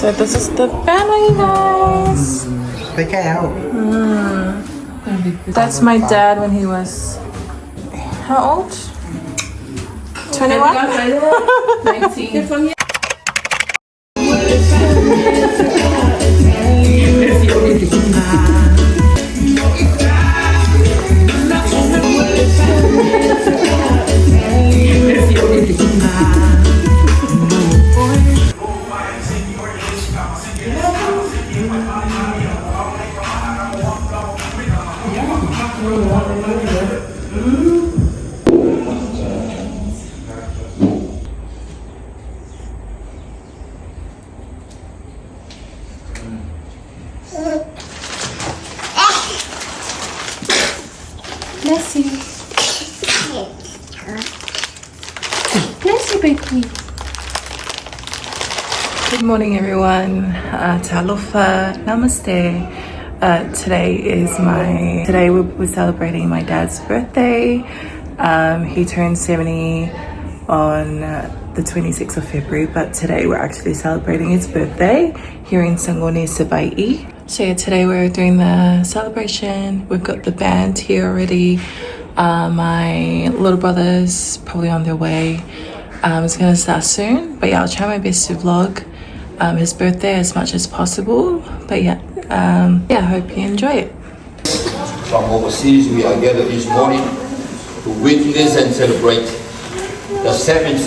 So this is the family, guys. Take out. That's my dad when he was how old? 21? 19. Bless you. Bless you, baby. Good morning, everyone. Talofa, namaste. Today is my today we're celebrating my dad's birthday. He turned 70 on the 26th of February, but today we're actually celebrating his birthday here in Sagone, Savaii. So yeah, today we're doing the celebration. We've got the band here already. My little brother's probably on their way. It's gonna start soon, but yeah, I'll try my best to vlog his birthday as much as possible. But yeah, yeah, I hope you enjoy it. From overseas, we are gathered this morning to witness and celebrate the seventh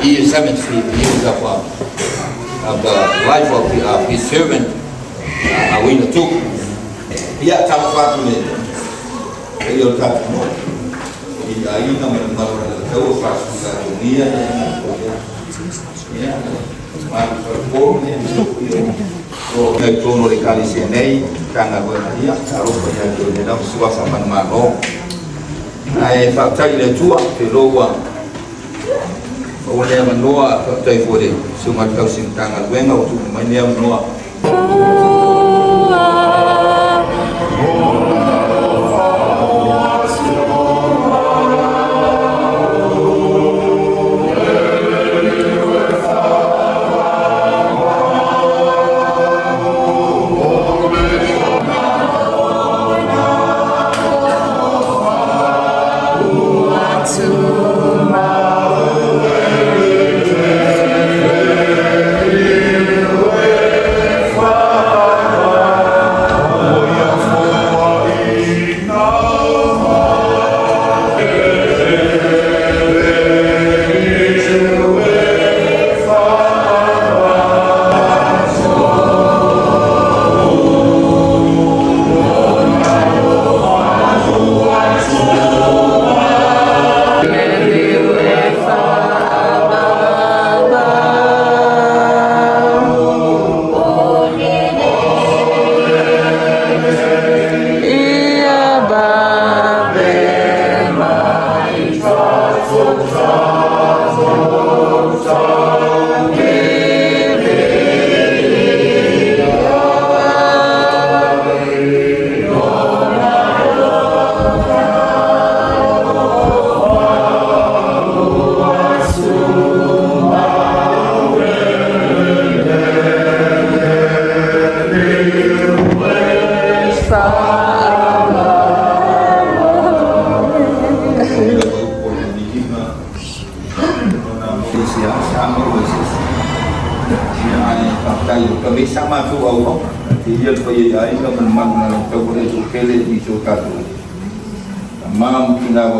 year, seventh years of the life of his servant, Awina Tuk. Ia talofa atu le e o tatou mo. I aiga ma le mamalu o le taua faasuga ia ma fale o ngai tonu o le ekalesia nei Matagaluega ia talofa ia te le lau suafa manumalo ae faafetai i le Atua pe lo ua maua lea avanoa. Faafetai foi le susuga i le tausi Matagaluega ua tuuina mai lea avanoa.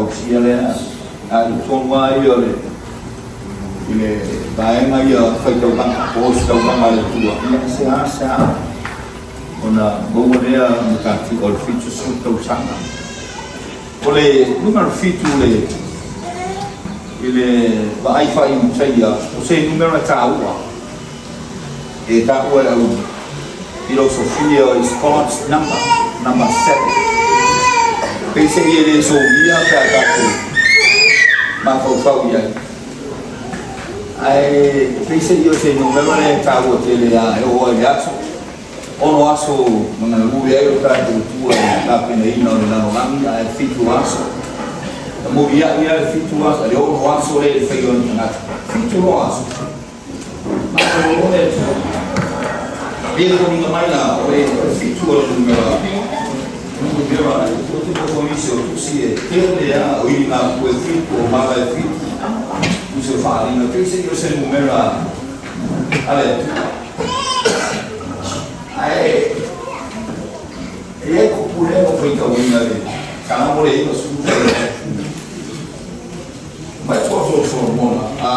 Sia lea a i tonu a ia le i le vaega ia faitauvaga po o se tauvaga a le Atua ia se a se a ona maua lea matati o le 70 tausaga. O le numera 7 le i le vaai faaiutaia o se numera taua e taua e au filosofia is God's number, number 7. Peiseai e le solia pe a tatou mafaufau i ai. Ae peiseai o se numera lea e taua tele a e oo ai i le aso. 6 aso na galue ai o tatou Atua i le tapenaina o le lalolagi ae 7 aso. Na muliai lava le 7 aso, le 6 aso lea i le faia o le tagata. 7 loa aso. Malolo le Atua. E foliga mai la o le fitu o le numera numera o te komisi o tusi e tele a o i ngā kue fitu o mala e fitu. Tusi o whaalinga, pei se i o se numera a le Atua. Ae, e ai kupu lea o faitauina le Salamo le 90. Mai tua so Solomona a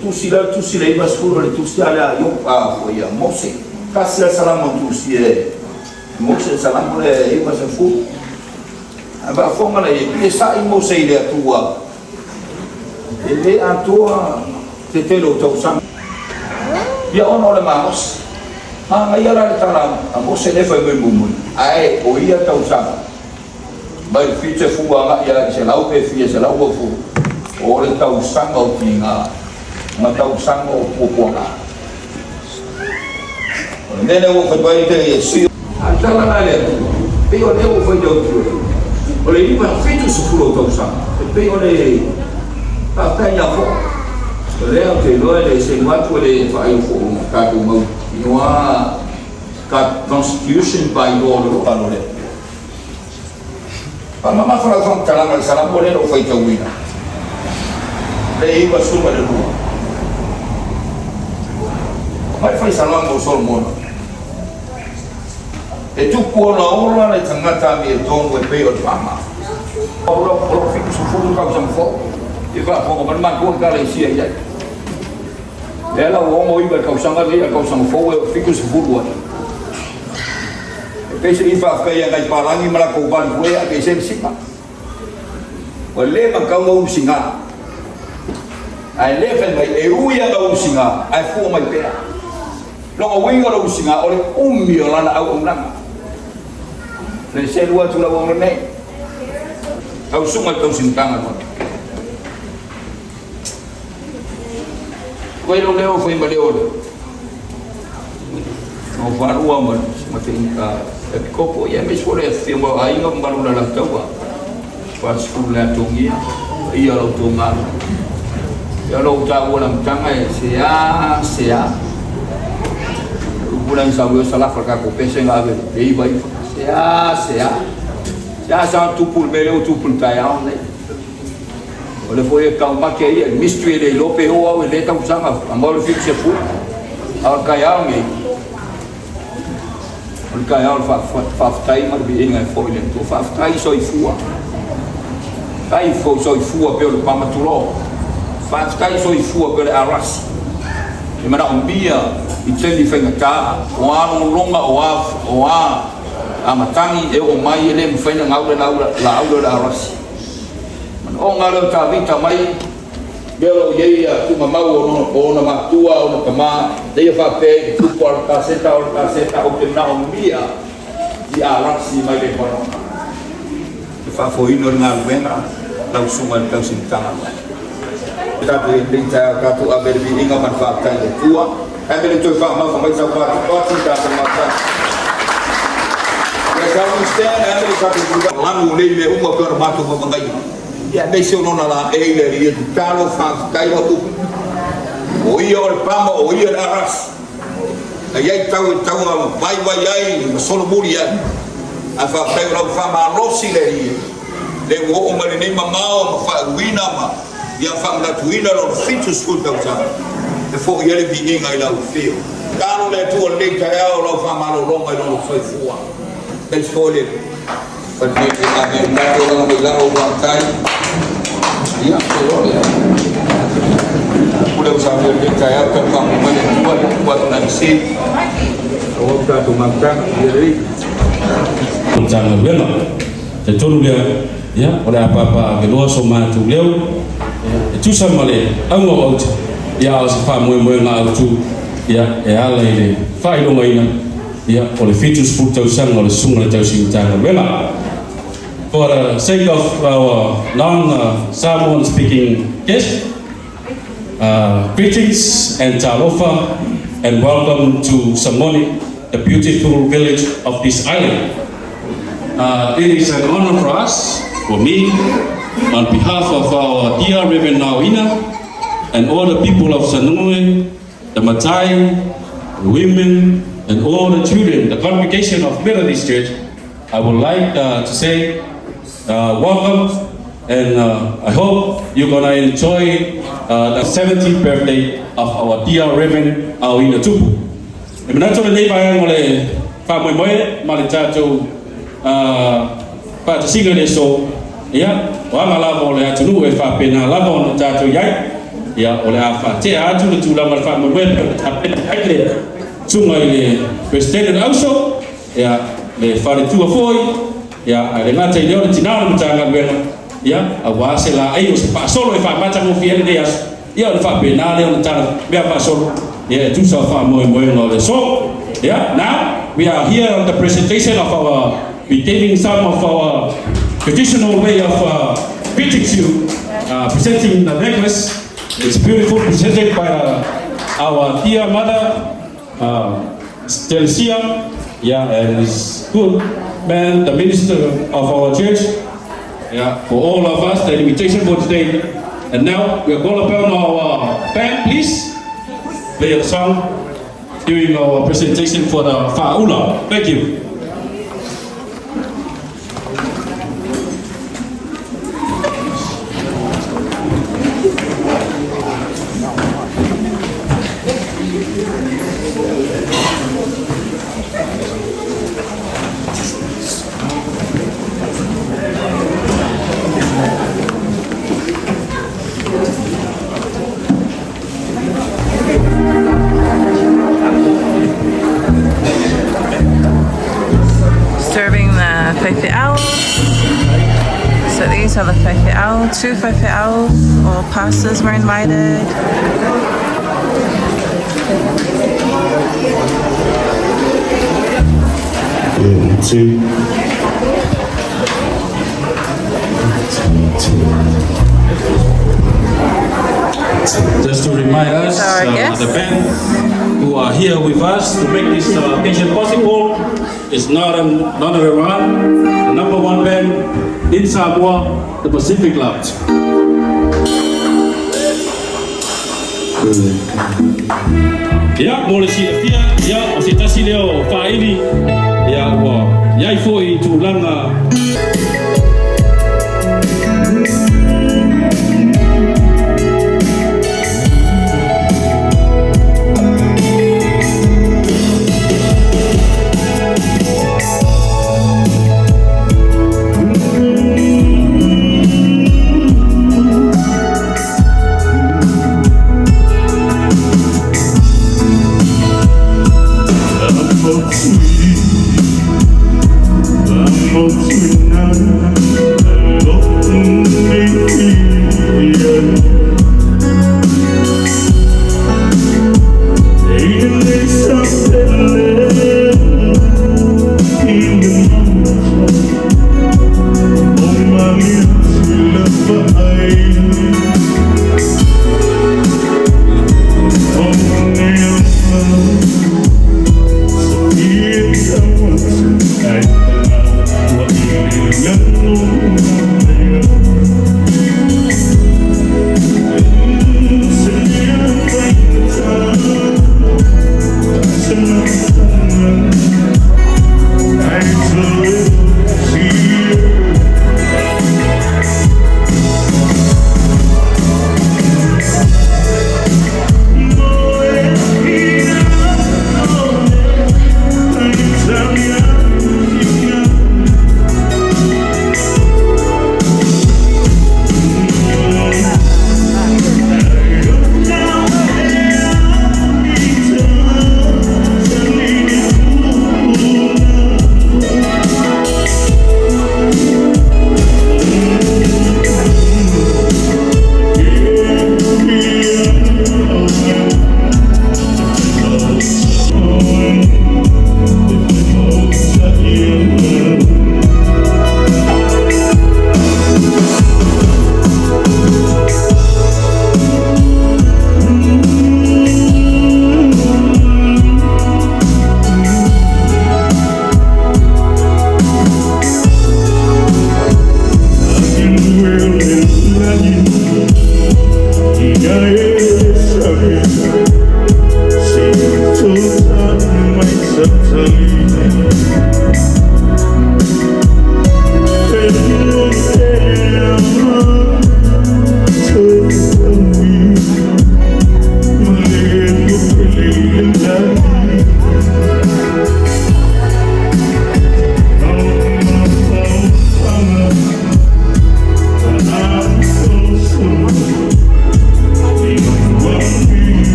tusi la tusi le 90 le tusi ale a yo a foi a Mose. Kasi la Salamo tusi e Mose Salamo le 90. A va fonga le e sa i Mose i le Atua. E le atoa te tele o tausaga. Ia ona o le malosi. Manaia la le tala a Mose lea e fai mai muamua, ae o ia tausaga mai le 70 agai i 100 pe fia 120, o le tausaga o tiga ma tausaga o puapuaga. O le mea lea ua ou fai atu ai te sui. A o le tala la a le Atua, pei o lea ua ou faitau atu ai, o le 90 o tausaga, e pei o le faafetai ia foi. O lea ou te iloa e le selu atu e le faaiu foi o tatou mau inoa Constitution by law o lo o le Atua. Faamamafa lau faamatalaga i le Salamo lea na ou faitauina, le 92. Mai le fai Salamo o Solomona, E tupu olaola le tagata amiotonu e pei o le pama. O lou 70 tausaga fou, i faafofoga mai le matua i Ekalesia i ai. Lea la ua 69 i le tausaga lenei, a o le tausaga fou e 70 ai. E pei se i faafetai ia nai palagi ma latou vali foi a pei se sika. Ua leva na tau na usiga. Ae le fai mai e ui ana usiga ae fua mai pea. Lona uiga o le usiga o le umi o lana auaunaga. Le selu atu lau auauna nei. Tausuga i tausinitaga nuan. Koe lou leo fai ma leo le o faalua ma ma te epikopo ia aemaise foi le afifio mai o aiga ma malu lalataua 40 le atogia ia lo outou galuega ia lo taua le amataga e sea sea upu la sau e salafa le tatou pese na ave le iva iva sea sea sea sa tupu le mea lea ua tupu i le taeao lenei. O le foi e taumate ai ia, mystery e le iloa pe o au i lea tausaga a mau le 70, a o le taeao lenei, o le taeao o le faafetai ma le viiga e foi i le Atua. Faafetai soifua. Faafetai fou soifua pei o le pamatuloo. Faafetai soifua pei o le arasi. E manaomia i taimi faigata, o a logologa, o a, o a matagi e oo mai e le mafai ona gau le laau lea o le arasi. Manaoga lea o Tavita mai mea o lo o i ai ia tuugamau o ona matua, ona tama, lea ia faapea ai le tupu a le kaseta o le kaseta ou te manaomia i arasi mai Lepanona. Le faafoeina o le galuega lau susuga i le tausinitaga. Tatou i lenei taeao tatou ave le viiga ma le faafetai i le Atua. Ae le toe faamafa mai sau patupatu tatou matai. Yes, how we stand, ae le tatou tulaga. Lanu nei mea uma pei ona matou vavagaina. Ia aemaise o lona laei le Alii e tatalo faafetai lau upu. O ia o le pama, o ia le arasi. Na iai tau e tau vaivai ai ma solomuli ai. Ae faafetai o lau faamalosi le Alii e. Le ua oo mai lenei mamao ma faauuina ma ia faamanatuina lona 70 tausaga e foi ai le viiga i lau afio. Talo le Atua lenei taeao lau faamalologa i lona soifua. Thanks for le Falepe ave i tatou laga mai lalo faafetai. Ia, te loa lea. Pule o sa mea lenei taeao tau faamoe mai le Atua le Atua atu nai se. Au tatou mafutaga, ia lelei. Matagaluega. Talitonu lea, ia, o le a papaaveloa so matou leo, ia, e tusa ma le auga o aute, ia, a o se faamoemoega autu, ia, e ala i le faailogaina, ia, o le 70 tausaga o le Susuga i le Tausi Matagaluega. For the sake of our non-Samoan speaking guests, greetings and talofa and welcome to Samoni, the beautiful village of this island. It is an honor for us, for me, On behalf of our dear Reverend Nauina and all the people of Sanui, the Matai, the women, and all the children, the congregation of Methodist Church, I would like to say welcome, and I hope you're gonna enjoy the 70th birthday of our dear Reverend Auina Tupu. E manatu lenei vaega o le faamoemoe ma le tatou faatasiga i le aso, ia, o aga lava o le atunuu e faapena lava ona tatou i ai, ia, o le a faatea atu le tulaga o le faamoemoe pei ona tapena ai le susuga i le Peresetene o le Auso, ia, le faletua foi, ia, ae le gata i lea o le tina o le Matagaluega, ia, aua se laei o se faasolo e faamatagofie ai lenei aso, ia, ona faapena lea ona tala mea faasolo, ia, e tusa o faamoemoega o le aso. Yeah, now we are here on the presentation of our, beginning some of our traditional way of greeting you, presenting the necklace. It's beautiful, presented by our dear mother, Stelsia. Yeah, and it's good man, the minister of our church. Yeah, for all of us, the invitation for today. And now we are call upon our band, please play a song during our presentation for the Fa'aula. Thank you. Serving the faifeau. So these are the faifeau, two faifeau, all pastors were invited. Two. Just to remind us, Our guests. the band who are here with us to make this occasion possible is not another one, the number one band in Samoa, the Pacific Lounge. Ia, mo le silafia, ia, o se tasi lea o faaili, ia, ua i ai foi tulaga.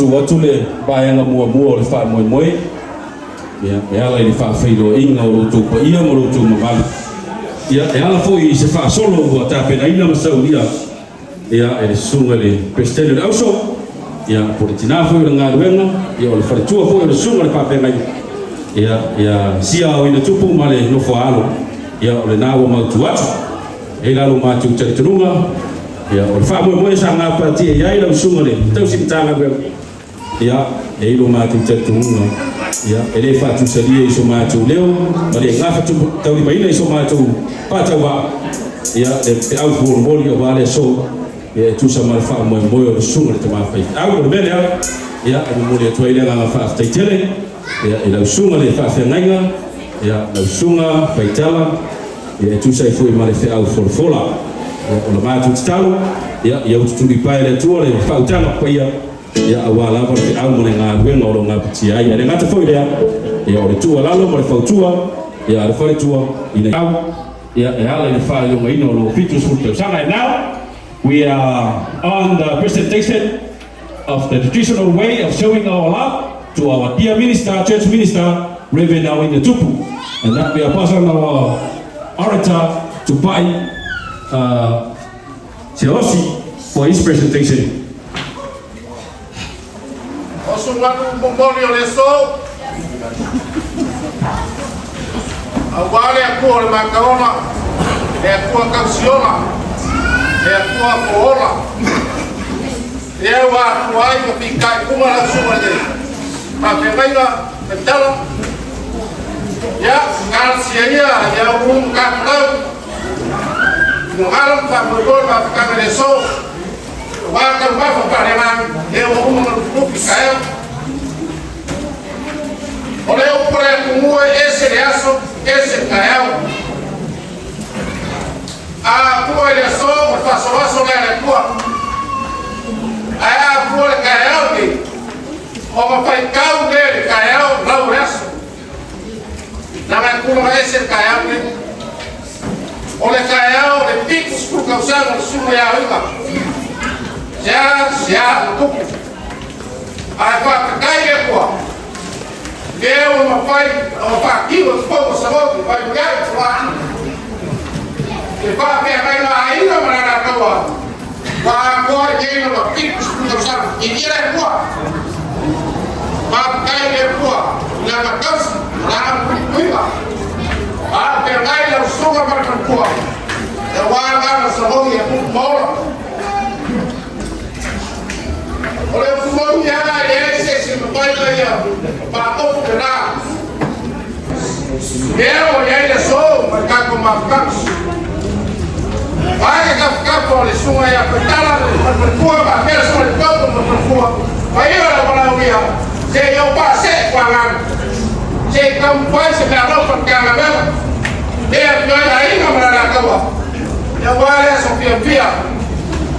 mautū atu le vaega muamua o le faamoemoe, ia, e ala i le faafeiloaiga o lo outou paia ma lo outou mamalu. Ia, e ala foi i se faasolo ua tapenaina ma saunia, ia, e le susuga i le Peresetene o le Auso, ia, po o le tina foi o le galuega, ia, o le faletua foi o le susuga i le faafeagaiga, ia, ia sia aoina tupu ma le nofo a alo, ia, o lena ua mautu atu. E i ai la lo matou talitonuga, ia, o le faamoemoe sa gapatia i ai lau susuga i le tausi Matagaluega, ia, e i ai lo matou talitonuga, ia, e le faatusalia i so matou leo ma le gafataulimaina i so matou faatauvaa, ia, le feau fuolimoli aua le aso, ia, e tusa ma le faamoemoe o le susuga i le tama faifeau. O le mea lea, ia, e momoli atu ai le agaga faafetai tele, ia, i lau susuga i le faafeagaiga, ia, lau susuga Faitala, ia, e tusa ai foi ma le feau folafola. Ia, o le matou tatalo, ia, ia ututulipae le Atua le faautaga paia, ia, aua lava le feau ma le galuega o lo o gapatia ai. Ae le gata foi lea, ia, o le tuualalo ma le fautua, ia, a le faletua ina au, ia, e ala i le faailogaina o lo 70 tausaga. And now we are on the presentation of the traditional way of showing our love to our dear minister, church minister, Reverend Auina Tupu. And that we are passing our orator to Pai Siaosi for his presentation. O suganu momoli o le aso. Aua le Atua o le makaola, le Atua tausiola, le Atua poola. Lea ua atua ai ma pitai kuga lau susuga i le faafeagaiga Faitala. Ia, talosia ia ia ulu ma tapulau. Finagalo ma faamoemoe le mafutaga i le aso. Aua taumafa faaleagaga, lea ua uma ona lufilufi taeao. O le upu a le atunuu e ese le aso, ese le taeao. A afua i le aso, o le faasoaso lea a le Atua. Ae a afua i le taeao lenei, o mafaitau lea i le taeao lau o le aso. Leaga e tulaga ese le taeao lenei. O le taeao o le 70 tausaga o le Susuga ia Auiga. Sea, sea ua tupu. Ae faafetai i le Atua, lea ua mafai ona faatino i totonu o Savaii mai ai tulaga le faafeagaiga aiga ma le Alataua ua atoa i nei lona 70 tausaga. Viia le Atua! Faafetai i le Atua i lana tausi ma lana puipuiga. A o feagai lau susuga ma le faletua, aua lana Savaii e tupu ma ola. O le upu moni lava e leai se isi e mafai ona ia faaofu lena. Lea ua i ai le aso ma le tatou mafutaga. Vae le tafatafa o le susuga ia Faitala ma le faletua faapea le susuga i le Topo ma le faletua, paia o le valaaulia, se i ou paasee Fuagaga, se i taumafai se meaalofa i le Matagaluega, lea e afio ai aiga ma le Alataua. Aua le aso fiafia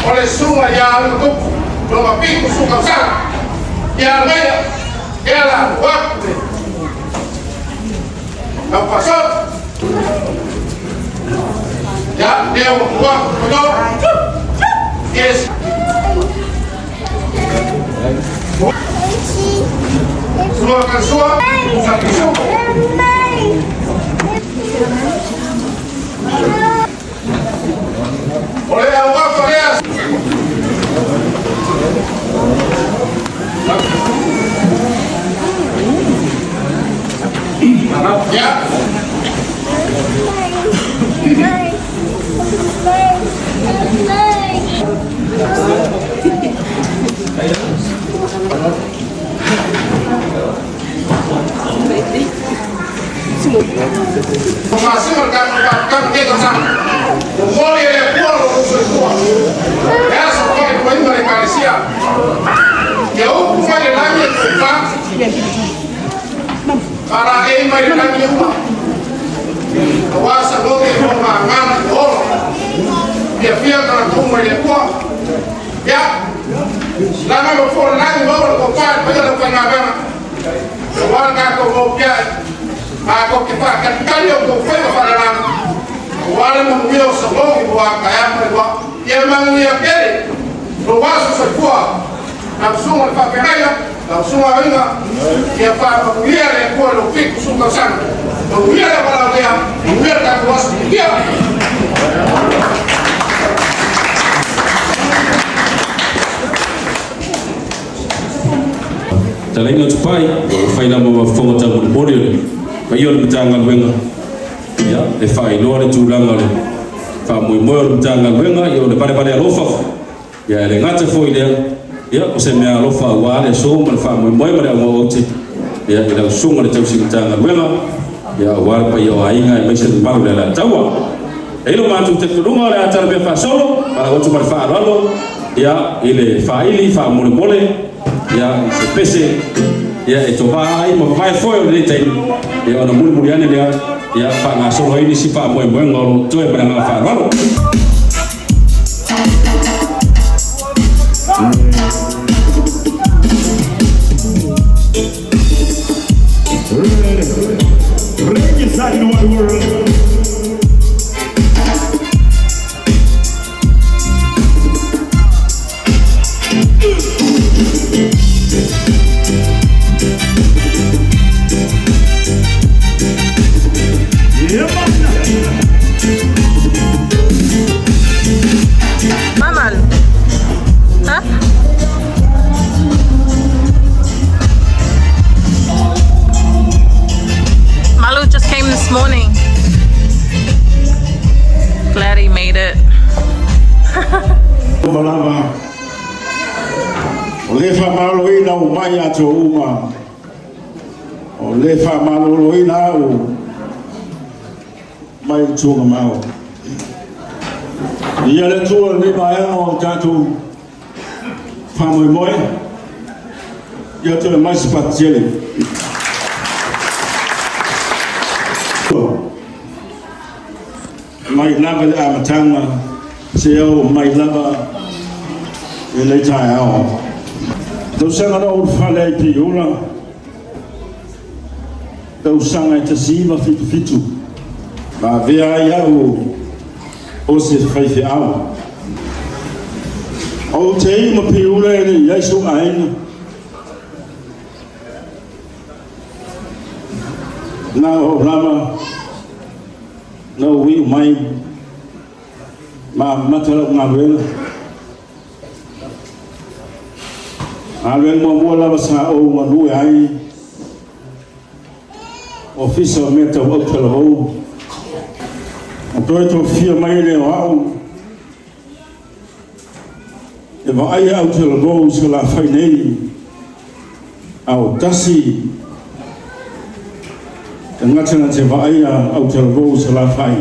o le susuga ia Auina Tupu lona 70 tausaga. Ia aumaia e ala atu le lau faasoa. Ia, lea ua tua atu Yes. Sua ka sua, sa pisu. O le auafa lea. Ia. O masina o le tatou faafitaga i lenei tausaga, momoli e le Atua lo outou soifua, le aso faaipoiga o le Ekalesia. Ia upu mai le lagi e tofa, faalaei mai le lagi e uma, aua salogi e maumagana i ola, fiafia tagata uma i le Atua. Ia, lama ma fua le lagi maua le tofa e paia le aufaigaluega, aua le tatou maupiai, matou te faatalitali outou faiva faalalaga, aua le manuia o Salogi mo a taeao ma le lua. Ia manuia tele lou aso soifua. Lau susuga i le Faafeagaiga, lau susuga Aoina, ia faamanuia le Atua i lou 70 tausaga. Manuia le valaaulia, manuia le tatou aso. Ia! Talaiga Tupai, ua fai lava ma fofoga taumolimoli o le paia o le Matagaluega, ia, e faailoa le tulaga o le faamoemoe o le Matagaluega, ia, o le valevale alofa, ia, e le gata foi lea, ia, o se mea alofa aua le aso ma le faamoemoe ma le auga o ia, i lau susuga le tausi Matagaluega, ia, aua le paia o aiga aemaise le mamalu o le Alataua. E i lo matou talitonuga o le a talamea faasolo, valaau atu ma le faaaloalo, ia, i le faaili faamolemole, ia, i se pese, ia, e tovaa ai ma vavae foe o lenei taimi, ia, ona mulimuli ane lea, ia, faagasolo ai nisi faamoemoega o lo o toe ma le agaga faaaloalo. Reggae side in the world. Yeah, man. Mamal. Huh? Malu just came this morning. Glad he made it. Malava. O le whamalo ina o mai ato uma. O le whamalo ina au mai tuanga mau. Ia le tua le vaega o tatou faamoemoe. Ia toe mai se patele. Mai lava le amataga se au mai lava e le taeao. Tausaga na ulufale ai Piula, tausaga e 1977, ma avea ai au o se faifeau. Ou te iu ma Piula e le i ai sou aiga. Na o lava na ou iu mai ma amata lau galuega. Galuega muamua lava sa ou galue ai, Ofisa o Mea Tau Autalavou. Na toe tofia mai lea o au e vaaia autalavou i Salafai nei, a o tasi tagata na te vaaia autalavou i Salafai.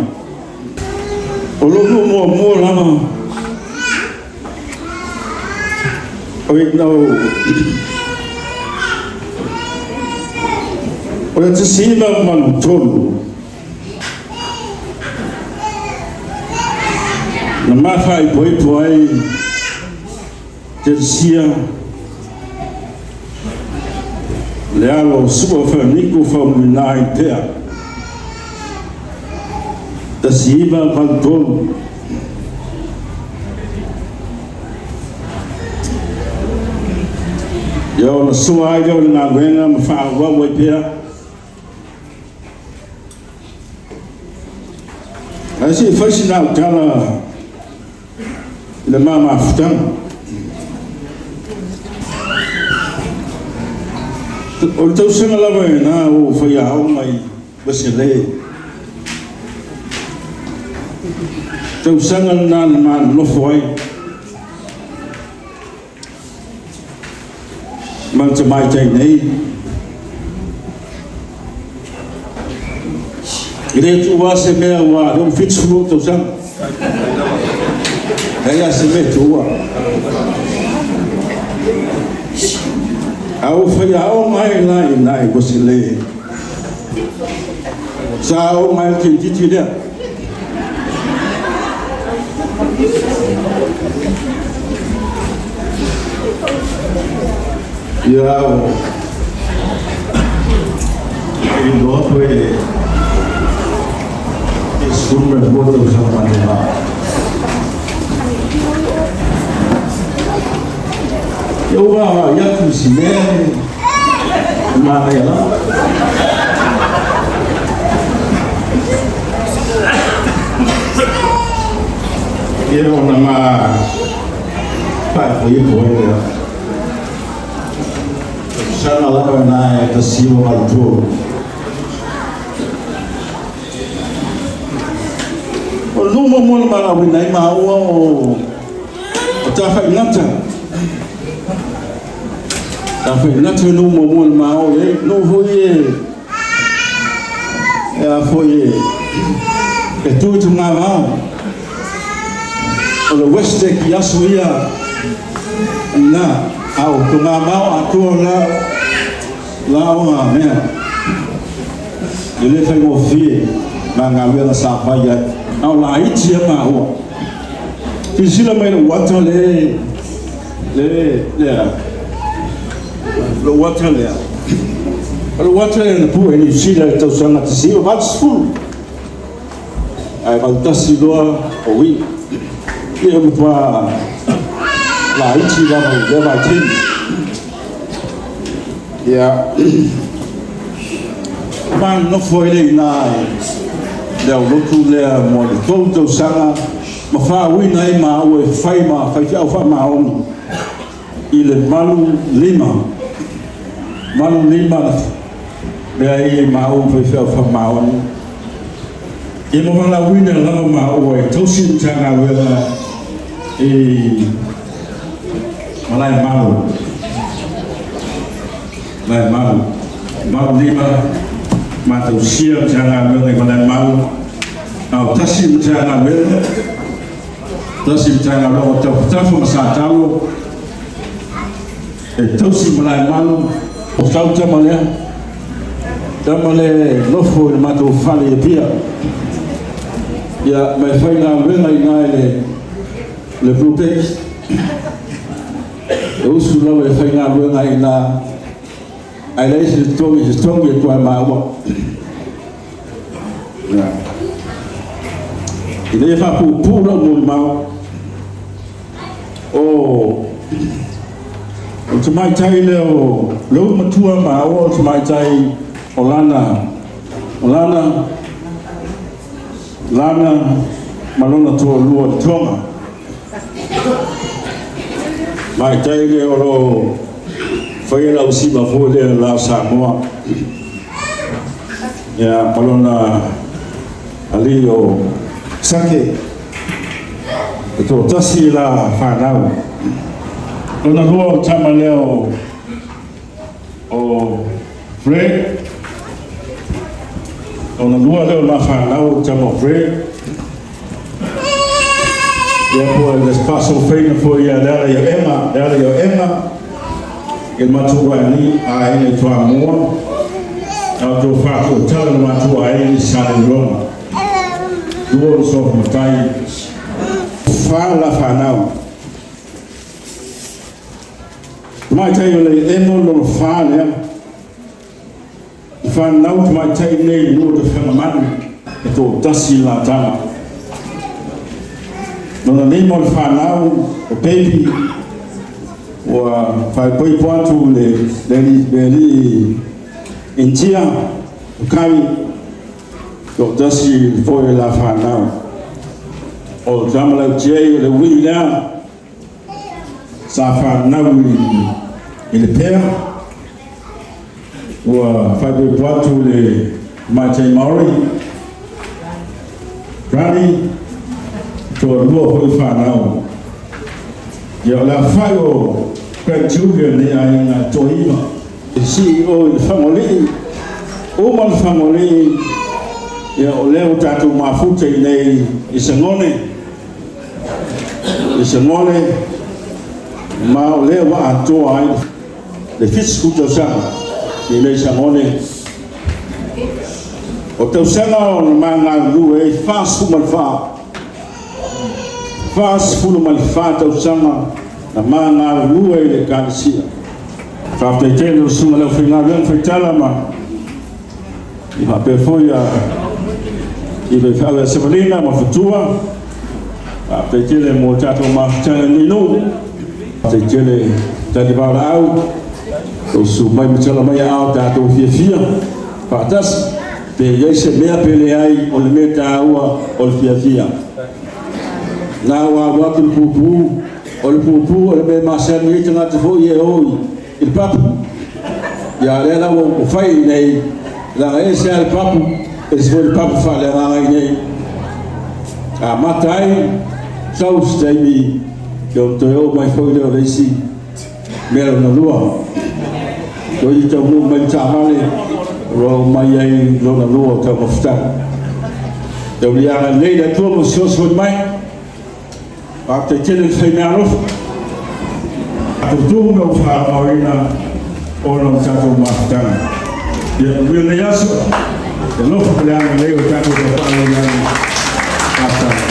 O lou nuu muamua lava o i na o le 1983 na mafaaipoipo ai Teresia le alo o Sua Faaniko Faumuina ai pea. 1983. Ia ona sua ai lea o le galuega ma faaauau ai pea. Ae se i fai sina au tala i le ma mafutaga. O le tausaga lava e na o faiaoga i Ueselei. Tausaga lena na ma nonofo ai ma le tamaitai nei. E le tuua se mea ua lea ua 70 tausaga. Leai lava se mea e tuua. A ua faiaoga ai la i ina i Ueselei. Sa aoga ai le teineitiiti lea. Ia o iloa toe e 12 tausaga ma le va. Ia ua isi mea e manaia lava. Ia ona ma faaipoipo ai lea. Tausaga lava na e 1983. O le nuu muamua na valaauina ai maua o o Tafaigata. Tafaigata le nuu muamua na maua i ai. Nuu foi e e a foi e e tu i tugavao. O le Westec i aso ia na a o tugavao atoa la la o ngā mea. E le faigofie ma galuega sa fai ai. A o laiti a maua. Silasila mai i lou ata le le lea. Lou ata lea. O lou ata lea na pue i Niu Sila i le tausaga 1980. Ae 81 loa o ui. Ia matua laiti lava i lea vaitaimi. Ia, ma nofo ai le iina i le aulotu lea mo le 3 tausaga ma faauiina ai maua e fai ma faifeau faamaoni i le 85. 85 mea ai e maua ma faifeau faamaoni. Ia ma valaauina lava maua e tausi le Matagaluega i Malaemalu. Malaemalu. 85 ma tausia le Matagaluega i Malaemalu. A o tasi le Matagaluega, tasi le Matagaluega o Tafatafa ma Satalo e tausi Malaemalu. O sau tama lea, tama le nofo i le matou fale i Apia. Ia, ma e faigaluega i ina i le le Blueberry. E usu lava e faigaluega ai i ina, ae leai se totogi, se totogi e tuai maua. Ia. Ina ia faapuupuu lau molimau, o o le tamaitai lea o le ulu matua maua o le tamaitai o Lana, o Lana, Lana ma lona toalua i Tonga. Tamaitai lea o lo o faia lau sima foi lea le la o Samoa. Ia, ma lona alii o Sake. E toatasi la fanau. Lona lua o tama lea o o Fred. Lona lua lea o la fanau o tama o Fred. Ia po le faasofaina foi ia le ala i o Emma, le ala i o Emma, i le matou aiga aiga i Toamua, a o tou faatuatala le matou aiga i Salelologa. Lua o le sofa matai, fa la fanau. Tamaitai o le emo lona fa lea. I whanau tamaitai nei i mua o te whangamanu e toatasi la tama. Lona lima o le whanau o baby ua faaipoipo atu le le le alii Intia o Kari toatasi foi la whanau. O tama lau tiai o le ui lea sa whanau i le pea. Ua faaipoipo atu le tamaitai Maori, Granny, toalua foi fanau. Ia o le aofai o grandchildren nei aiga e toaiva. E CEO i le Fagolii, uma le Fagolii, ia o lea ua tatou mafuta i inei i Sagone, i Sagone, ma o lea ua atoa ai le 70 tausaga i nei Sagone. O tausaga o na ma galulue ai 44, 44 tausaga na ma galulue i le Ekalesia. Faafetai tele lau susuga i le aufaigaluega faitala ma i faapea foi a i faifeau ia Sevalina ma Fatua. Faafetai tele mo tatou mafutaga i lenei nuu. Faafetai tele Tali Valaau. O susu mai ma tala mai aao tatou fiafia faatasi, pe i ai se mea pe leai, o le mea taua o le fiafia. Na ua alu atu le pupu, o le pupu o le mea e masani ai tagata foi e o i le papu. Ia lea la ua fai i inei, leaga ese lava le papu, ese foi le papu faaleagaga i inei. Amata ai sau se taimi, ia ona toe oo mai foi lea o le isi mea lona lua. Toe taunuu mai le taavale, ua oo mai ai lona lua o taumafataga. Tauliaga lelei le Atua ma fesoasoani mai. Faafetai tele le faimeaalofa. Tatou tu ma ua faaauauina ona o tatou mafutaga. Ia manuia lenei aso. Ia alofa ma le agalelei o le tatou Tapaau i le lagi. Faafetai.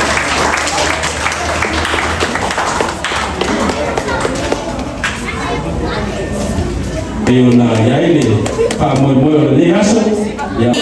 Pei ona i ai le faamoemoe o lenei aso. Ia.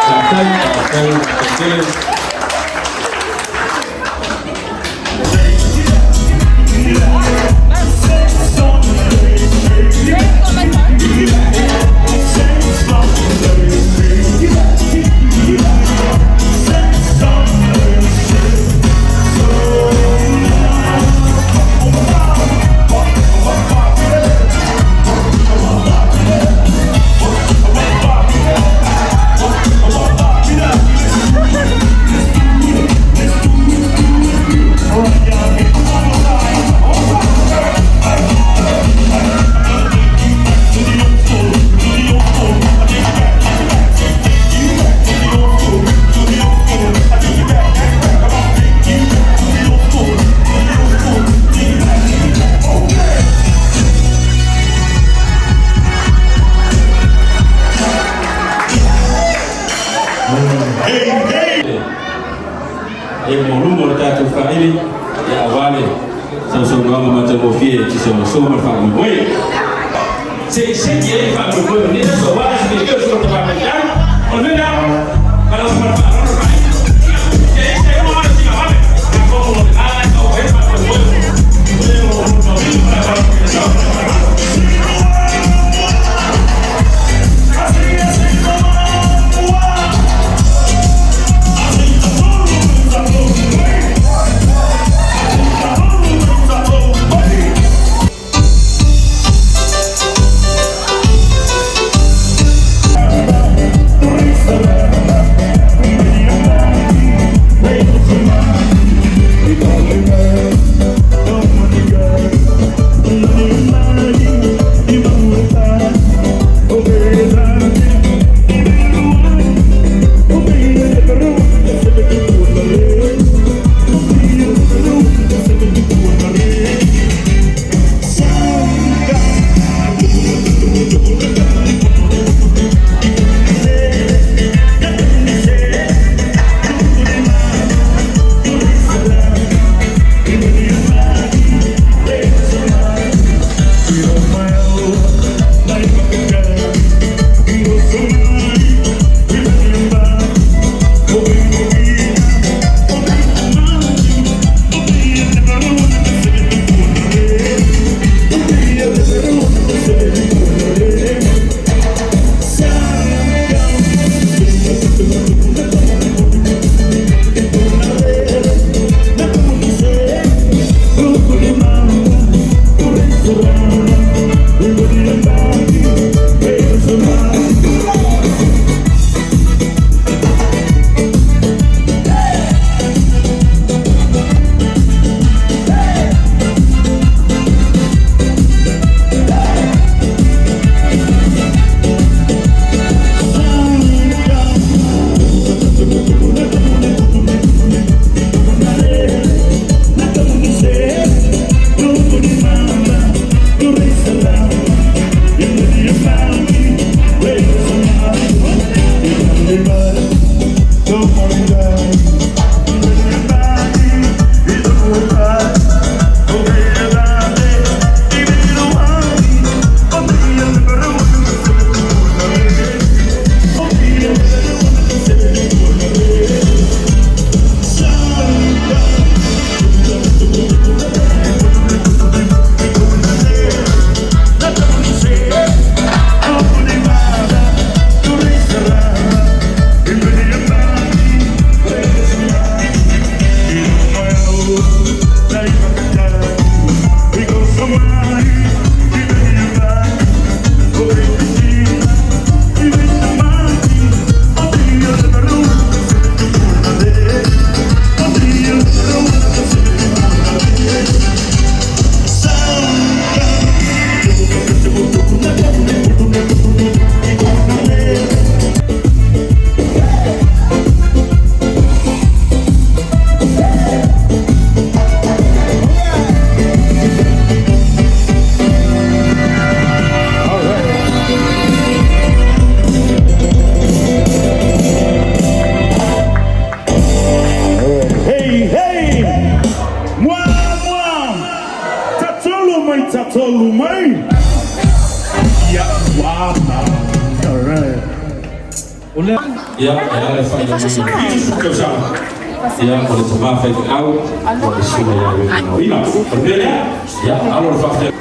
Faafetai, faafetai, faafetai tele. E maualuga o le tatou faili, ia aua le sausaunoaga matagofie e tusa o le aso ma le faamoemoe. Se i seki ai le faamoemoe o lenei aso aua le aso o le Tama O le mea lea, ma le faaaloalo le faili. Hey, hey! Mua, mua! Tatolu mai, tatolu mai! Ia, wana! Alright. Ia, e ala i le faailogaina tausaga. Ia, o le tamā faifeau, o le susuga ia Uenuku. O le mea lea, ia, alo le faafetai.